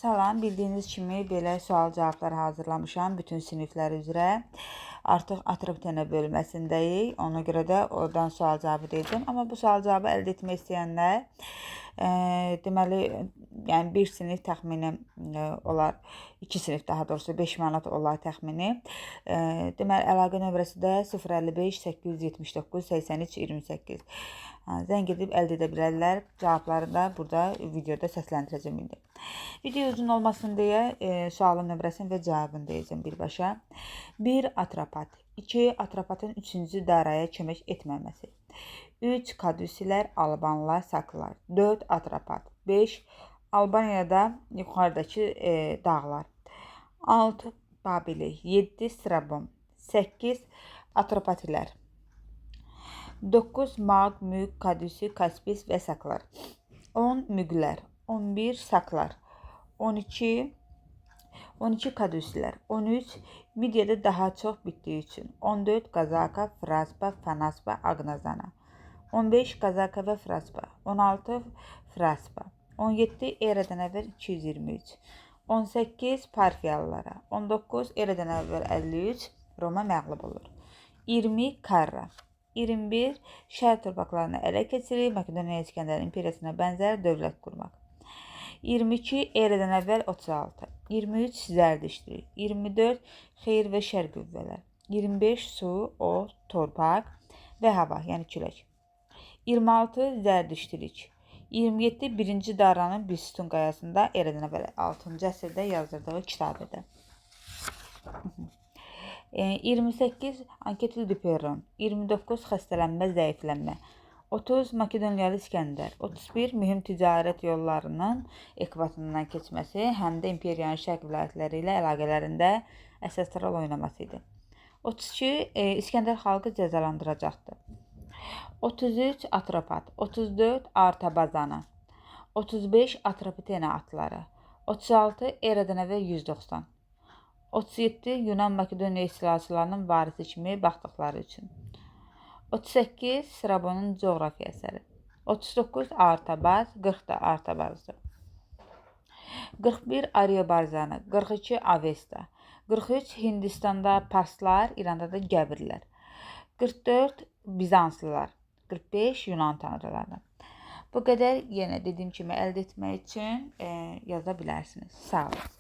Salam, bildiyiniz kimi belə sual-cavablar hazırlamışam bütün siniflər üzrə. Artıq Atropatena bölməsindəyik. Ona görə də oradan sual-cavabı deyəcəm. Amma bu sual-cavabı əldə etmək istəyənlər, deməli, yəni bir sinif təxmini olar, iki sinif daha doğrusu 5 manat olar təxmini. Deməli, əlaqə nömrəsi də 055 879 83 28. Zəng edib əldə edə bilərlər. Cavablarını da burada videoda səsləndirəcəm indi. Video uzun olmasın deyə sualın nömrəsini və cavabını deyəcəm birbaşa. 1. Atropat. 2. Atropatın 3-cü Daraya kömək etməməsi. 3. Kadüsilər, Albanlar, Saklar. 4. Atropat. 5. Albaniyada yuxarıdakı dağlar. 6. Babili. 7. Strabon. 8. Atropatilər. 9. Mag, Müq, Kadüsi, Kaspis və Saklar. 10. Müqlər. 11. Saklar. 12. 12 Kadüslər. 13. Midiyada daha çox bitdiyi üçün. 14. Qazaka, Fraspa, Fanaspa, Aqnazana. 15. Qazaka və Fraspa. 16. Fraspa. 17. Eradan əvvəl 223. 18. Parfiyalılara. 19. Eradan əvvəl 53. Roma məğlub olur. 20. Karra. 21. Şərq torpaqlarını ələ keçirir, Makedoniya İsgəndər imperiyasına bənzər dövlət qurmaq. 22. Eradan əvvəl 36. 23. Zərdüştlük. 24. Xeyir və şər qüvvələr. 25. Su, od, torpaq və hava, yəni külək. 26. Zərdüştlük. 27. 1-ci Daranın Bistun qayasında eradan əvvəl 6-cı əsrdə yazdırdığı kitabədə. 28. Anketil Duperron. 29. Xəstələnmə, zəiflənmə. 30. Makedoniyalı İsgəndər. 31. Mühüm ticarət yollarının ekvatorundan keçməsi, həm də imperiyanın şərq vilayətləri ilə əlaqələrində əsas rol oynaması idi. 32. İsgəndər xalqı cəzalandıracaqdı. 33. Atropat. 34. Artabazana. 35. Atropatena atları. 36. Eradan əvvəl 190. 37. Yunan Makedoniya istilaçılarının varisi kimi baxdıqları üçün. 38. Strabonun coğrafiya əsəri. 39. Artabaz, 40 da Artabazdır. 41. Ariobarzanı, 42. Avesta. 43. Hindistanda Parslar, İranda da Gəbirlər. 44. Bizanslılar. 45. Yunan tanrıları. Bu qədər yenə dediyim kimi əldə etmək üçün yaza bilərsiniz. Sağ olun.